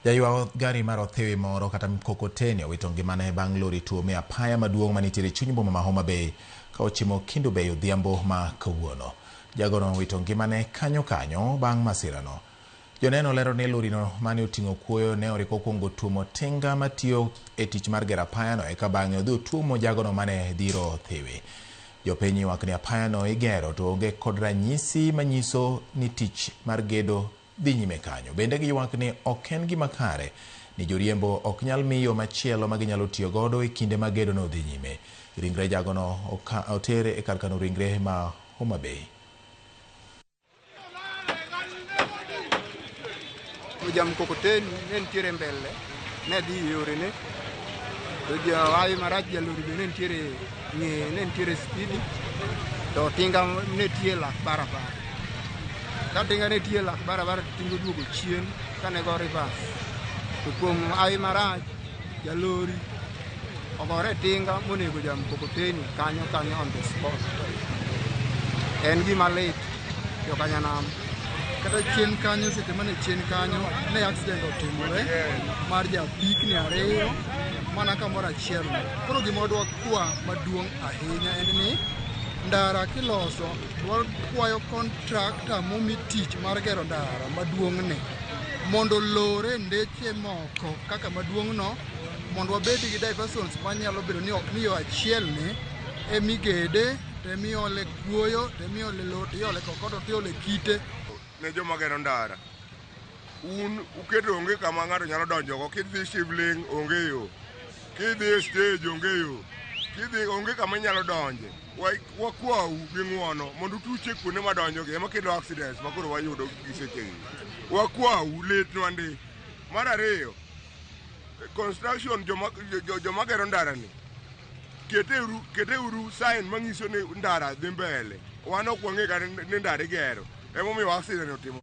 Jaywa gari mar othiwi moro kata mkokoteni owito ngimane bang' lori tuome e apaya maduong' manitiere e chuny boma ma Homa Bay ka ochimo Kendu Bay odhiambo ma kawuono. Jagono owito ngimane kanyo kanyo bang' masirano. Joneno lero ni lorino mane oting'o kuoyo ne oriko okuongo tuomo tinga matiyo e tich mar gero apayano eka bang'e odhi otuomo jagono mane dhiro othiwi. Jopiny ywak ni apayano igero to onge kod ranyisi manyiso ni tich mar gedo dhi nyime kanyo. Bende giywak ni ok en gima kare ni joriembo ok nyal mi yo machielo ma ginyalo tiyo godo e kinde ma gedono dhi nyime. Ringre jagono oter e kar kano ringre ma Homa Bay. To ja mkokoteni ne nitiere mbele, ne dhi e yorene. To jahawi marach jalori be ne nitiere ng'eye, ne nitiere spidi. To tinga ne tie lak barabara. Ka tinga ne tie lak barabara to tinga oduogo chien kane go reverse. To kuom hawi marach, jalori ogore e tinga monego ja mkokoteni kanyo kanyo on the spot. En gima lit jokanyanam. Kata chien kanyo seche mane chien kanyo ne accident otimore mar japikni ariyo mana kamoro achiel. Koro gima wadwa kwa maduong' ahinya en ni ndara kiloso wakwayo contractor momi tich mar gero ndara maduong'ni mondo olore ndeche moko kaka maduong'no mondo wabed gi diversions manyalo bedo ni ok ni yo achiel ni emigede to emiole kuoyo to emiole lowo to iole kokoto to iole kite. Ne joma gero ndara, un uketo onge kama ng'ato nyalo donjogo. Kidhi Shivling onge yo, kidhi e stage onge yo, kidhi onge kama inyalo donje. Wakwau gi ng'uono mondo utuche kuonde madonjogi ema kelo accidents ma koro wayudo gi sechegi. Wakwau litnwa ndi. Mar ariyo, construction joma, joma gero ndara ni keteuru, keteuru sign manyiso ni ndara dhi mbele. Wan ok wang'e kata ni ndara igero, emomiyo accident otimo.